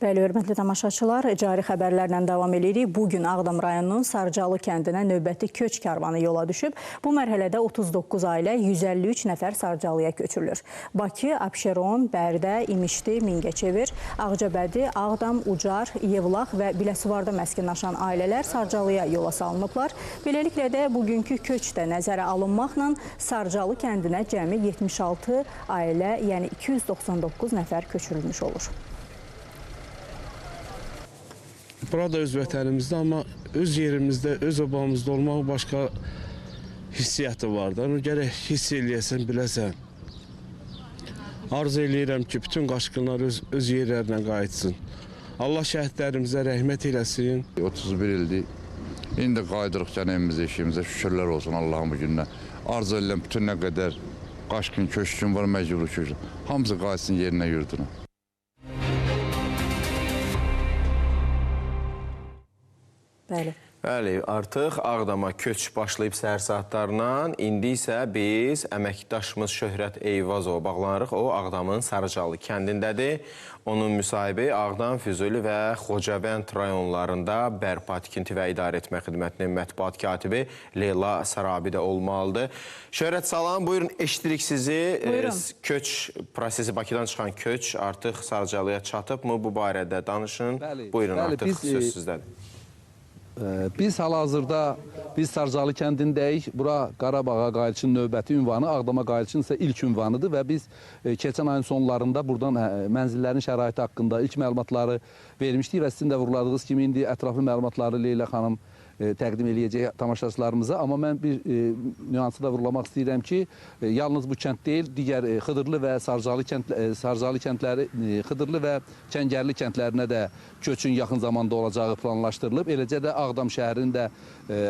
Bəli, hörmətli tamaşaçılar, cari xəbərlərlə davam edirik. Bugün Ağdam rayonunun Sarıcalı kəndinə növbəti köç karvanı yola düşüb. Bu mərhələdə 39 ailə 153 nəfər Sarıcalıya köçürülür. Bakı, Abşeron, Bərdə, İmişli, Mingəçevir, Ağcabədi, Ağdam, Ucar, Yevlax və Biləsuvarda məskunlaşan ailələr Sarıcalıya yola salınıblar. Beləliklə də bugünkü köç də nəzərə alınmaqla Sarıcalı kəndinə cəmi 76 ailə, yəni 299 nəfər köçürülmüş olur. Burada öz vətənimizdə, amma öz yerimizdə, öz obamızda olmaq başqa hissiyyatı var da. Onu gərək hiss eləyəsən, biləsən. Arzu eləyirəm ki, bütün qaçqınlar öz yerlərinə qayıtsın. Allah şəhidlərimizə rəhmət eləsin. 31 ildir. İndi qayıdırıq can evimizə, eşiyimizə. Şükürlər olsun Allahın bu gününə. Arzu eləyirəm bütün nə qədər qaçqın, köçkün var, məcburi köçkün. Hamısı qayıtsın yerinə, yurduna. Bəli. Bəli, artıq Ağdama köç başlayıb səhər saatlarından. İndi isə biz əməkdaşımız Şöhrət Eyvazova bağlanırıq. O, Ağdamın Sarıcalı kəndindədir. Onun müsahibi Ağdam, Füzuli və Xocavənd rayonlarında bərpa tikinti və idarə etmə xidmətinin mətbuat katibi Leyla Sarabi də olmalıdır. Şöhrət, salam, buyurun, eşidirik sizi. Buyurun. Köç prosesi, Bakıdan çıxan köç artıq Sarıcalıya çatıbmı? Bu barədə danışın. Bəli, buyurun, bəli, artıq söz sizdədir. Biz hal-hazırda Sarıcalı kəndindəyik. Bura Qarabağa qayıdışın növbəti ünvanı, Ağdama qayıdışın isə ilk ünvanıdır və biz keçən ayın sonlarında buradan mənzillərin şəraiti haqqında ilk məlumatları vermişdik və sizin də vurguladığınız kimi indi ətraflı məlumatları Leyla xanım təqdim eləyəcək tamaşaçılarımıza. Amma mən bir nüansı da vurgulamaq istəyirəm ki, yalnız bu kənd deyil, digər Xıdırlı və Sarıcalı kəndləri, Xıdırlı və Kəngərli kəndlərinə də köçün yaxın zamanda olacağı planlaşdırılıb. Eləcə də Ağdam şəhərinin də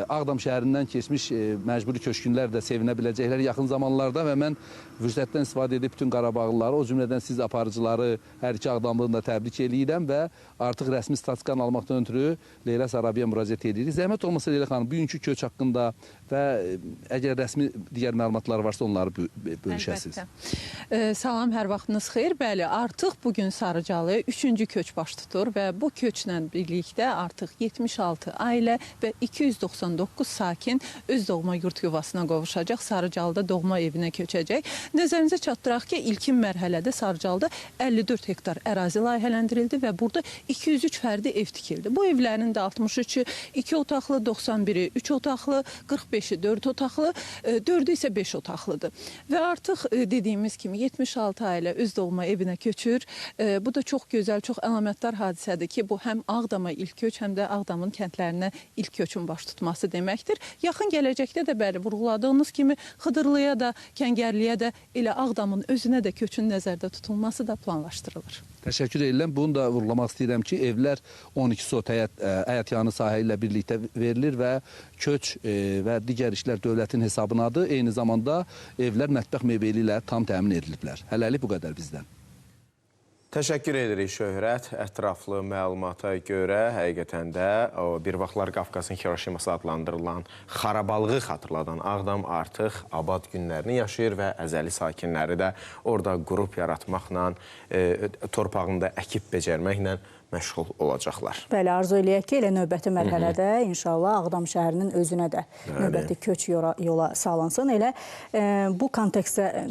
Ağdam şəhərindən keçmiş məcburi köçkünlər də sevinə biləcəklər yaxın zamanlarda və mən fürsətdən istifadə edib bütün Qarabağlıları, o cümlədən siz aparıcıları, hər iki Ağdamlını da təbrik eləyirəm və artıq rəsmi statistikanı almaqdan ötürü Leyla Sarabiyə müraciət edirik. Zəhmət olmasa Leyla xanım, bugünkü köç haqqında və əgər rəsmi digər məlumatlar varsa onları bölüşəsiniz. Əlbəttə. Salam, hər vaxtınız xeyir. Bəli, artıq bugün Sarıcalıya 3-cü köç baş tutur və bu köçlə birlikdə artıq 76 ailə və 299 sakin öz doğma yurt yuvasına qovuşacaq, Sarıcalıda doğma evinə köçəcək. Nəzərinizə çatdıraq ki, ilkin mərhələdə Sarıcalıda 54 hektar ərazi layihələndirildi və burada 203 fərdi ev tikildi. Bu evlərin də 63-ü 2 otaqlı, 91-i 3 otaqlı, 45-i 4 otaqlı, 4-ü isə 5 otaqlıdır. Və artıq dediyimiz kimi 76 ailə öz doğma evinə köçür. Bu da çox gözəl, çox əlamətdar hadisədir ki, bu həm Ağdama ilk köç, həm də Ağdamın kəndlərinə ilk köçün baş tutması deməkdir. Yaxın gələcəkdə də bəli, vurğuladığınız kimi Xıdırlıya da, Kəngərliyə də, elə Ağdamın özünə də köçün nəzərdə tutulması da planlaşdırılır. Təşəkkür edirəm. Bunu da vurğulamaq istəyirəm ki, evlər 12 sot həyətyanı sahə ilə birlikdə verilir və köç və digər işlər dövlətin hesabınadır. Eyni zamanda evlər mətbəx mebeli ilə tam təmin ediliblər. Hələlik bu qədər bizdən. Təşəkkür edirik Şöhrət. Ətraflı məlumata görə həqiqətən də o, bir vaxtlar Qafqasın Hiroşiması adlandırılan xarabalığı xatırladan Ağdam artıq abad günlərini yaşayır və əzəli sakinləri də orada qrup yaratmaqla, torpağında əkib becərməklə məşğul olacaqlar. Bəli, arzu eləyək ki, elə növbəti mərhələdə inşallah Ağdam şəhərinin özünə də növbəti köç yola salınsın. Elə bu kontekstdə